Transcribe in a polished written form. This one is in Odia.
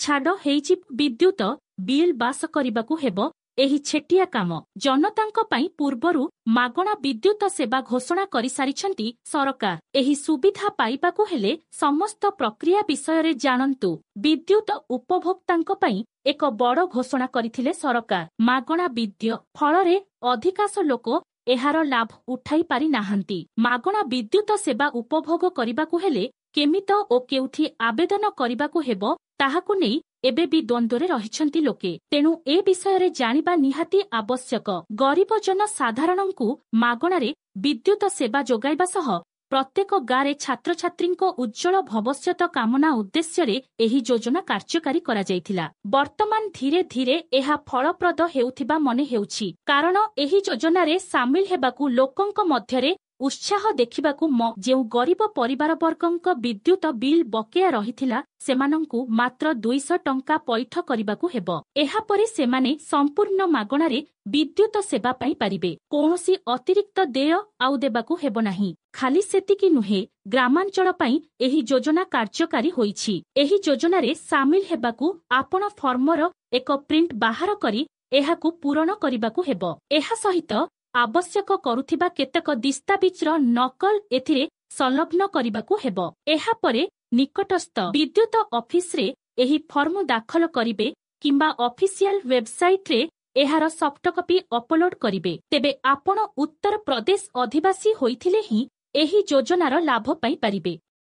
ଛାଡ଼ ହେଇଛି ବିଦ୍ୟୁତ ବିଲ୍ ବାସ କରିବାକୁ ହେବ ଏହି ଛେଟିଆ କାମ। ଜନତାଙ୍କ ପାଇଁ ପୂର୍ବରୁ ମାଗଣା ବିଦ୍ୟୁତ ସେବା ଘୋଷଣା କରିସାରିଛନ୍ତି ସରକାର। ଏହି ସୁବିଧା ପାଇବାକୁ ହେଲେ ସମସ୍ତ ପ୍ରକ୍ରିୟା ବିଷୟରେ ଜାଣନ୍ତୁ। ବିଦ୍ୟୁତ ଉପଭୋକ୍ତାଙ୍କ ପାଇଁ ଏକ ବଡ଼ ଘୋଷଣା କରିଥିଲେ ସରକାର। ମାଗଣା ବିଦ୍ୟ ଫଳରେ ଅଧିକାଂଶ ଲୋକ ଏହାର ଲାଭ ଉଠାଇ ପାରି ନାହାନ୍ତି। ମାଗଣା ବିଦ୍ୟୁତ ସେବା ଉପଭୋଗ କରିବାକୁ ହେଲେ କେମିତ ଓ କେଉଁଠି ଆବେଦନ କରିବାକୁ ହେବ, ତାହାକୁ ନେଇ ଏବେ ବି ଦ୍ୱନ୍ଦ୍ୱରେ ରହିଛନ୍ତି ଲୋକେ। ତେଣୁ ଏ ବିଷୟରେ ଜାଣିବା ନିହାତି ଆବଶ୍ୟକ। ଗରିବ ଜନ ସାଧାରଣଙ୍କୁ ମାଗଣାରେ ବିଦ୍ୟୁତ ସେବା ଯୋଗାଇବା ସହ ପ୍ରତ୍ୟେକ ଗାଁରେ ଛାତ୍ରଛାତ୍ରୀଙ୍କ ଉଜ୍ଜ୍ୱଳ ଭବିଷ୍ୟତ କାମନା ଉଦ୍ଦେଶ୍ୟରେ ଏହି ଯୋଜନା କାର୍ଯ୍ୟକାରୀ କରାଯାଇଥିଲା। ବର୍ତ୍ତମାନ ଧୀରେ ଧୀରେ ଏହା ଫଳପ୍ରଦ ହେଉଥିବା ମନେ ହେଉଛି, କାରଣ ଏହି ଯୋଜନାରେ ସାମିଲ ହେବାକୁ ଲୋକଙ୍କ ମଧ୍ୟରେ ଉତ୍ସାହ ଦେଖିବାକୁ ମ ଯେଉଁ ଗରିବ ପରିବାରବର୍ଗଙ୍କ ବିଦ୍ୟୁତ ବିଲ୍ ବକେୟା ରହିଥିଲା, ସେମାନଙ୍କୁ ମାତ୍ର 200 ଟଙ୍କା ପଇଠ କରିବାକୁ ହେବ। ଏହାପରେ ସେମାନେ ସମ୍ପୂର୍ଣ୍ଣ ମାଗଣାରେ ବିଦ୍ୟୁତ ସେବା ପାଇପାରିବେ। କୌଣସି ଅତିରିକ୍ତ ଦେୟ ଆଉ ଦେବାକୁ ହେବ ନାହିଁ। ଖାଲି ସେତିକି ନୁହେଁ, ଗ୍ରାମାଞ୍ଚଳ ପାଇଁ ଏହି ଯୋଜନା କାର୍ଯ୍ୟକାରୀ ହୋଇଛି। ଏହି ଯୋଜନାରେ ସାମିଲ ହେବାକୁ ଆପଣ ଫର୍ମର ଏକ ପ୍ରିଣ୍ଟ ବାହାର କରି ଏହାକୁ ପୂରଣ କରିବାକୁ ହେବ। ଏହା ସହିତ ଆବଶ୍ୟକ କରୁଥିବା କେତେକ ଦସ୍ତାବିଜର ନକଲ ଏଥିରେ ସଂଲଗ୍ନ କରିବାକୁ ହେବ। ଏହାପରେ ନିକଟସ୍ଥ ବିଦ୍ୟୁତ ଅଫିସରେ ଏହି ଫର୍ମ ଦାଖଲ କରିବେ କିମ୍ବା ଅଫିସିଆଲ ୱେବସାଇଟରେ ଏହାର ସଫ୍ଟକପି ଅପଲୋଡ କରିବେ। ତେବେ ଆପଣ ଉତ୍ତର ପ୍ରଦେଶ ଅଧିବାସୀ ହୋଇଥିଲେ ହିଁ ଏହି ଯୋଜନାର ଲାଭ ପାଇପାରିବେ।